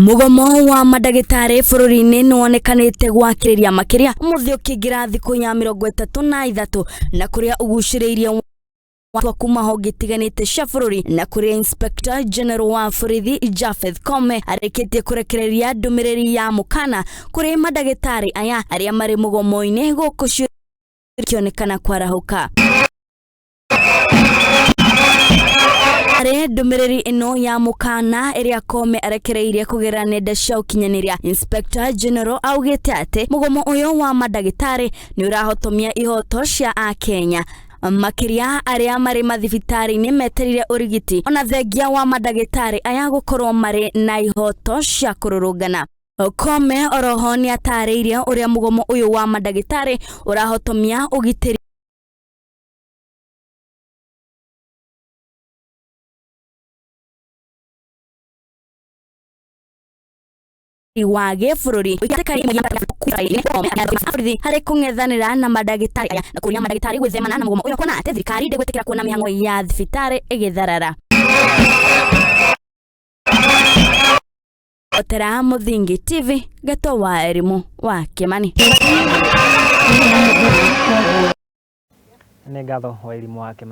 Mũgomo wa mandagĩtarĩ bũrũri-inĩ nĩwonekanĩte gwakĩrĩria makĩria ũmũthĩ ũkĩingĩra thikũ ya 33 na kũrĩa ũgucĩrĩirie wa kuma honge itiganĩte cia bũrũri na kũrĩa Inspector General wa borithi Japheth Koome arĩkĩtie kũrekereria ndũmĩrĩri ya mũkana kũrĩ mandagĩtarĩ aya arĩa marĩ mũgomo-inĩ gũkũ cikĩonekana kwarahũka. Harĩ ndũmĩrĩri ĩno ya mũkana ĩrĩa Koome arekereirie kũgerera nenda cia ũkinyanĩria, Inspector General augĩte atĩ mũgomo ũyũ wa mandagĩtarĩ nĩ ũrahotomia ihoto cia Akenya makĩria arĩa marĩ mathibitarĩ-inĩ metereire ũrigiti ona thengia wa mandagĩtarĩ aya gũkorwo marĩ na ihoto cia kũrũrũngana. Koome oroho nĩ atarĩirie ũrĩa mũgomo ũyũ wa mandagĩtarĩ ũrahotomia ũgitĩri wa gĩbũrũri harĩ kũng'ethanĩra na mandagĩtarĩ aya na kũria mandagĩtarĩ gwĩthemana na mũgomo ũyũ kuona atĩ thirikari ndĩgwĩtĩkĩra kuona mĩhang'o ya thibitarĩ ĩgĩtharara. Otera Mũthingi TV, Geto wa Elimu wa Kĩmani. Nĩ ngatho wa Elimu wa Kĩmani.